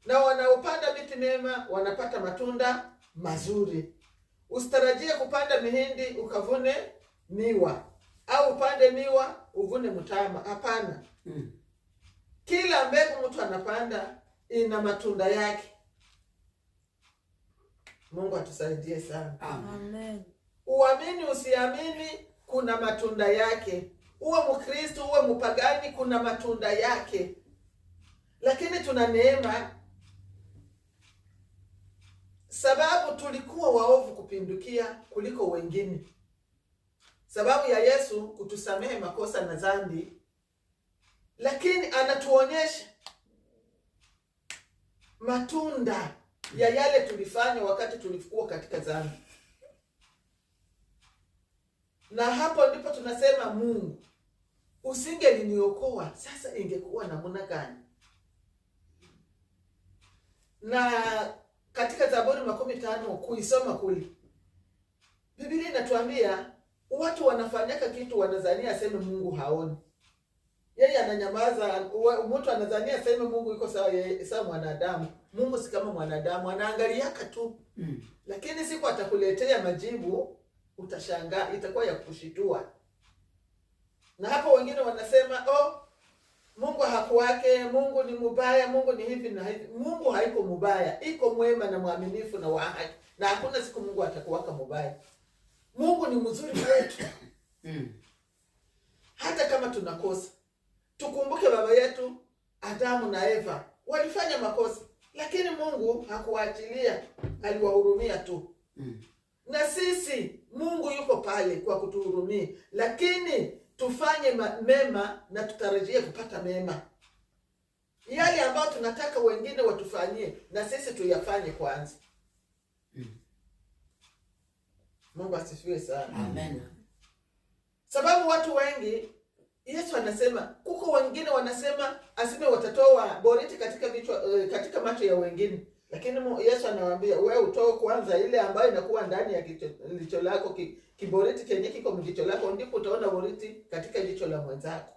na wanaopanda miti mema wanapata matunda mazuri. Usitarajie kupanda mihindi ukavune miwa, au upande miwa uvune mtama. Hapana. Kila mbegu mtu anapanda ina matunda yake. Mungu atusaidie sana. Amen. Uamini usiamini, kuna matunda yake. Uwe Mkristo uwe mpagani, kuna matunda yake. Lakini tuna neema, sababu tulikuwa waovu kupindukia kuliko wengine. Sababu ya Yesu kutusamehe makosa na dhambi, lakini anatuonyesha matunda ya yale tulifanya wakati tulikuwa katika dhambi. Na hapo ndipo tunasema, Mungu, usingeliniokoa sasa ingekuwa namna gani? Na katika Zaburi 50 kuisoma kule, Biblia inatuambia watu wanafanyaka kitu wanazania aseme Mungu haoni, yeye ananyamaza. Mtu anazania aseme Mungu iko sawa, yeye sawa mwanadamu. Mungu si kama mwanadamu, anaangaliaka tu, lakini siku atakuletea majibu utashangaa, itakuwa ya kushitua. Na hapo wengine wanasema, oh, Mungu hakuwake, Mungu ni mubaya, Mungu ni hivi na hivi. Mungu haiko mubaya, iko mwema na mwaminifu na wa haki, na hakuna siku Mungu atakuwaka mubaya. Mungu ni mzuri kwetu hata kama tunakosa. Tukumbuke baba yetu Adamu na Eva walifanya makosa, lakini Mungu hakuwaachilia, aliwahurumia tu. Na sisi Mungu yuko pale kwa kutuhurumia, lakini tufanye mema na tutarajie kupata mema. Yale ambayo tunataka wengine watufanyie, na sisi tuyafanye kwanza. Mungu asifiwe sana. Amen. Sababu watu wengi, Yesu anasema kuko wengine wanasema asime watatoa boriti katika vichwa, katika macho ya wengine, lakini Yesu anawaambia wewe utoe kwanza ile ambayo inakuwa ndani ya jicho lako, kiboriti chenye kiko mjicho lako, ndipo utaona boriti katika jicho la mwenzako.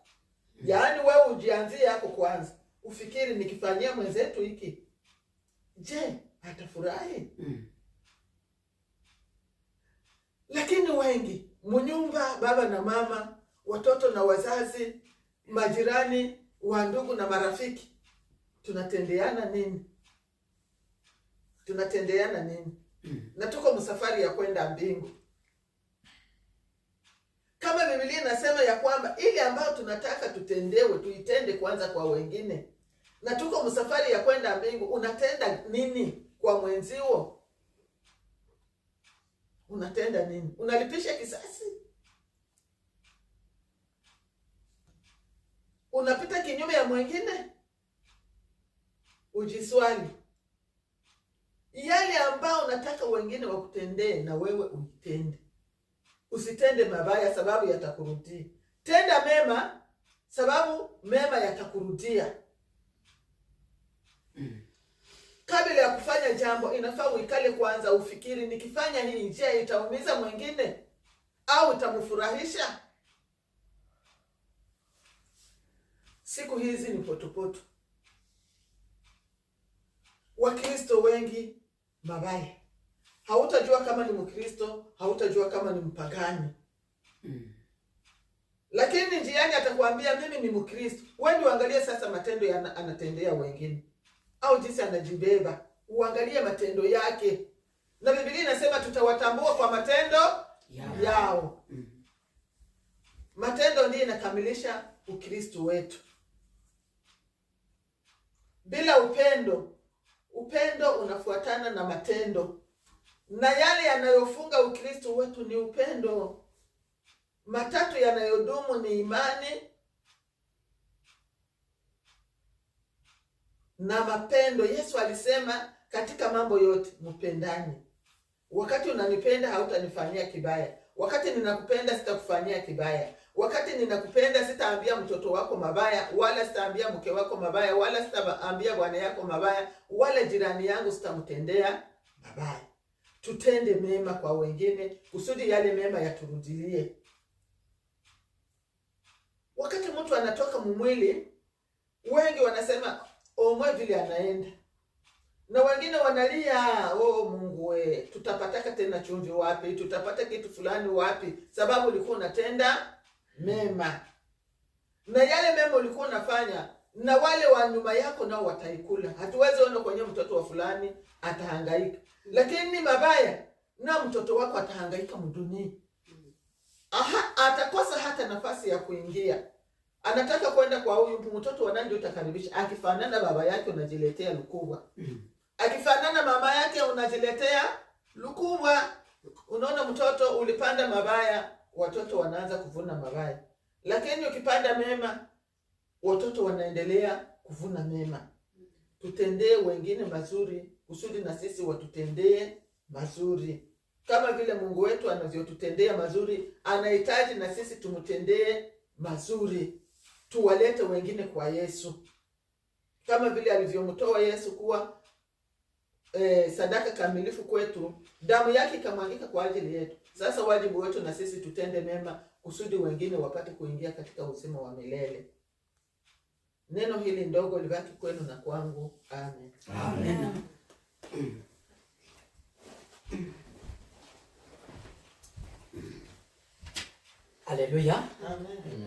Yaani wewe ujianzie yako kwanza, ufikiri nikifanyia mwenzetu hiki, je, atafurahi? Lakini wengi munyumba, baba na mama, watoto na wazazi, majirani, wa ndugu na marafiki, tunatendeana nini? Tunatendeana nini? Na tuko msafari ya kwenda mbingu. Kama Biblia inasema ya kwamba ile ambayo tunataka tutendewe tuitende kwanza kwa wengine, na tuko msafari ya kwenda mbingu, unatenda nini kwa mwenzio? Unatenda nini? Unalipisha kisasi? Unapita kinyume ya mwingine? Ujiswali yale ambao unataka wengine wakutendee, na wewe uitende. Usitende mabaya, sababu yatakurudia. Tenda mema, sababu mema yatakurudia. Kabla ya kufanya jambo, inafaa uikale kwanza, ufikiri, nikifanya hii njia itaumiza mwingine au itamfurahisha? Siku hizi ni potopoto. Wakristo wengi mabaya, hautajua kama ni Mkristo, hautajua kama ni mpagani. Lakini njiani atakwambia mimi ni Mkristo. Wewe ndio uangalie sasa matendo ya anatendea wengine au jinsi anajibeba, uangalie matendo yake. Na Biblia inasema tutawatambua kwa matendo yao. Matendo ndiyo inakamilisha Ukristo wetu. Bila upendo, upendo unafuatana na matendo, na yale yanayofunga Ukristo wetu ni upendo. Matatu yanayodumu ni imani na mapendo. Yesu alisema katika mambo yote mpendane. Wakati unanipenda hautanifanyia kibaya. Wakati ninakupenda sitakufanyia kibaya. Wakati ninakupenda sitaambia mtoto wako mabaya, wala sitaambia mke wako mabaya, wala sitaambia bwana yako mabaya, wala jirani yangu sitamtendea mabaya. Tutende mema kwa wengine kusudi yale mema yaturudilie. Wakati mtu anatoka mumwili, wengi wanasema omwe vile anaenda. Na wengine wanalia, oh Mungu we, tutapataka tena chumvi wapi? Tutapata kitu fulani wapi? Sababu ulikuwa unatenda mema, na yale mema ulikuwa unafanya, na wale wa nyuma yako nao wataikula. Hatuwezi ona kwenye mtoto wa fulani atahangaika, lakini mabaya na mtoto wako atahangaika mdunia. Aha, atakosa hata nafasi ya kuingia. Anataka kwenda kwa huyu mtoto wa nani utakaribisha? Akifanana baba yake unajiletea lukubwa, akifanana mama yake unajiletea lukubwa. Unaona, mtoto ulipanda mabaya, watoto wanaanza kuvuna mabaya, lakini ukipanda mema, watoto wanaendelea kuvuna mema. Tutendee wengine mazuri kusudi na sisi watutendee mazuri, kama vile Mungu wetu anavyotutendea mazuri, anahitaji na sisi tumtendee mazuri, tuwalete wengine kwa Yesu, kama vile alivyomtoa Yesu kuwa sadaka kamilifu kwetu, damu yake ikamwagika kwa ajili yetu. Sasa wajibu wetu na sisi tutende mema kusudi wengine wapate kuingia katika uzima wa milele. Neno hili ndogo libaki kwenu na kwangu. Amen. Amen. Haleluya. Amen.